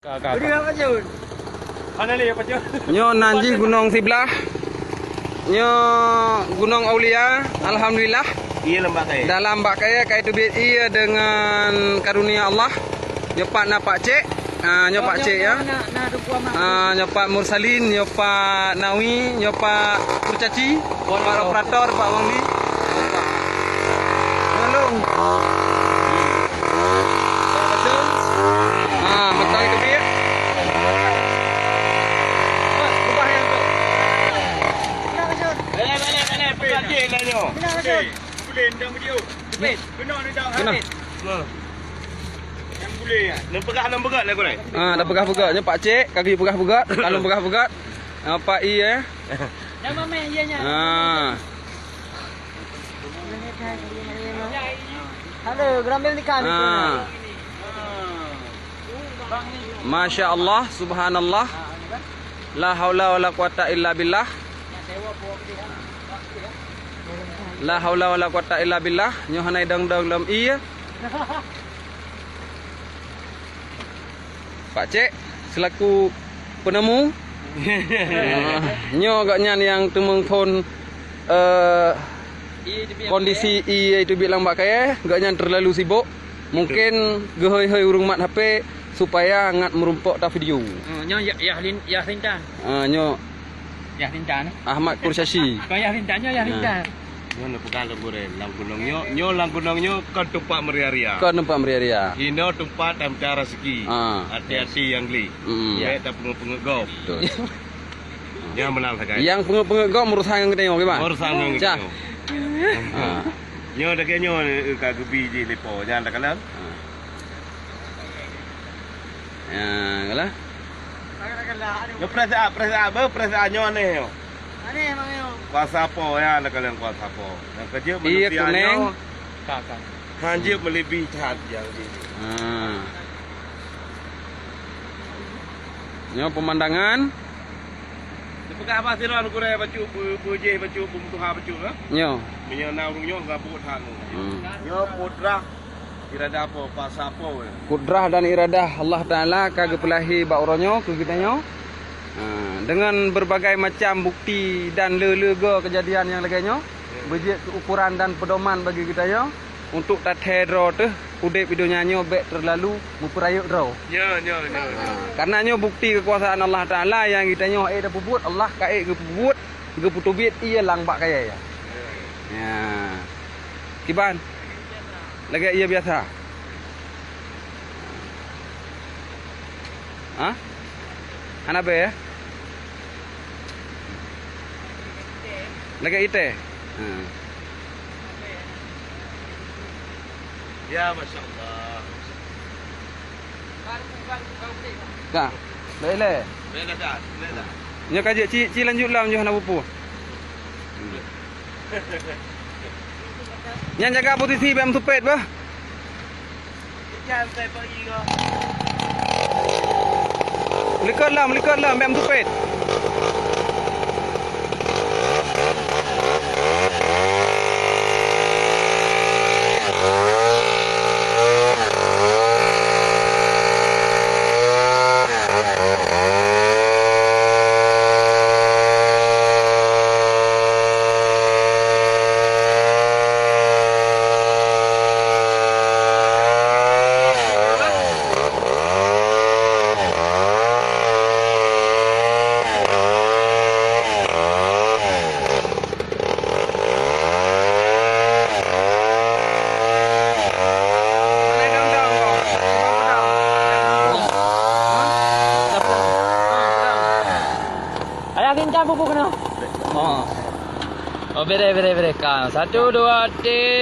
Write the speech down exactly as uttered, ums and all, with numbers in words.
Ka, ka, ka. Udah, Pak Jun. Hana lé, Pak Jun. Nyoe nan jih gunong siblah. Nyoe Gunong Aulia, alhamdulillah. Iya, lambak kaya. Dalam bak kaya, kaya teubiet ié deungon karunia Allah. Nyoe pat na Pak Cek. Ah, nyoe Pak Cek, ya. Ah, nyoe Pak Mursalin, nyoe Pak Nawi, nyoe Pak Kurcaci, Pak operator, Pak Wangli. Nyoe lôn. Ah, beutôi teubiet. Ubah nyang tu. Bele, bele, bele, peugah jih lah nyoe. Keunoe. Lôn peugah, lôn peugah lagu nyoe. Ah, dah peugah-peugah. Nyoe Pak Cek, ka geupeugah-peugah. Ka lôn peugah-peugah. Ah, Pak I, eh. Nama meh, iya nya. Ah. Halo, gerambil nikah ni. Ah. Masya Allah, subhanallah. La haula wala quwata illa billah. La haula wala quwata illa billah. Nyoe hana idong-dong lom ié. Pak Cek selaku penemu. Ah, nyoe gobnyan nyang teumeung phon, eh, kondisi ié teubiet lam bak kayée, gobnyan terlalu sibuk. Mungkin geuhôi-hôi ureuëng mat H P supaya ngat meurumpok ta video. Oh, nyoe Yah, Yah Lin-, Yah Lintan. Ah, nyoe Yah Lintan. Ahmad Kurcaci. Kon Yah Lintan, nyoe Yah Lintan. Nyoe neupeugah lom gurée, lam gunong nyoe, nyoe lam gunong nyoe kon teumpat meuria-ria. Kon teumpat meuria-ria. Inoe teumpat tameucari rezeki. Ah. Hati-hati nyang gleh. Mm. Bék tapeungeuet-peungeuet gob. Betul. Nyang meunang sagai. Nyang peungeuet-peungeuet gob meurusan ngon geutanyoe, kiban? Meurusan ngon geutanyoe. Ah. Nyoe lagée nyoe, eh, ka geubi jih lé po, nyan takalon. Ah. Ya, lah. Nyoe perasaan, perasaan, apa perasaan nyoe aneh nyoe? Aneh, Bang, nyoe. Kuasa po, ya, takalon kuasa po. Nyang keujeuet manusia nyoe. Iya, kuneng. Ka, ka. Hanjeuet meuleubeh that nyang jih. Ah. Nyoe pemandangan. Dipeugah bah sidroe gurée bacut, bu-, bujéh bacut, bumeutuha bacut, eh? Nyoe. Meunyoe na ureuëng nyoe gabuk that. Hmm. Nyoe putra iradah apa, paksa apa, eh? Kudrah dan iradah Allah Taala ka geupeulahé bak uroe nyoe keu geutanyoe. Ha, deungon berbagai macam bukti dan le-le go keujadian nyang lagée nyoe, beujeuet keu ukuran dan peudoman bagi geutanyoe. Untuk tathée droe teuh udeb di donya nyoe bék teulalu meupeurayeuk droe. Nyo, nyo, nyo, nyo. Ha, karena nyoe bukti keukuasaan Allah Taala nyang geutanyoe ék tapeubuet, Allah ka ék geupeubuet, geupeuteubiet ié lam bak kayée. Ya. Kiban? Lagée ié biasa. Ha? Hana bé, ya? Lagée itéh. Ha. Ya, masya Allah. Ka. Baiklah. Baiklah, Kak. Baiklah. Nyoe ka jeuet ci, ci lanjut lam nyoe hana peue-peue. Nyan jaga posisi bèk meusupet bah. Likot lam, likot lam, bèk meusupet. Ayah kencang pupuk kena. Oh. Oh, bere, bere, bere. Kan. Satu, dua, tiga.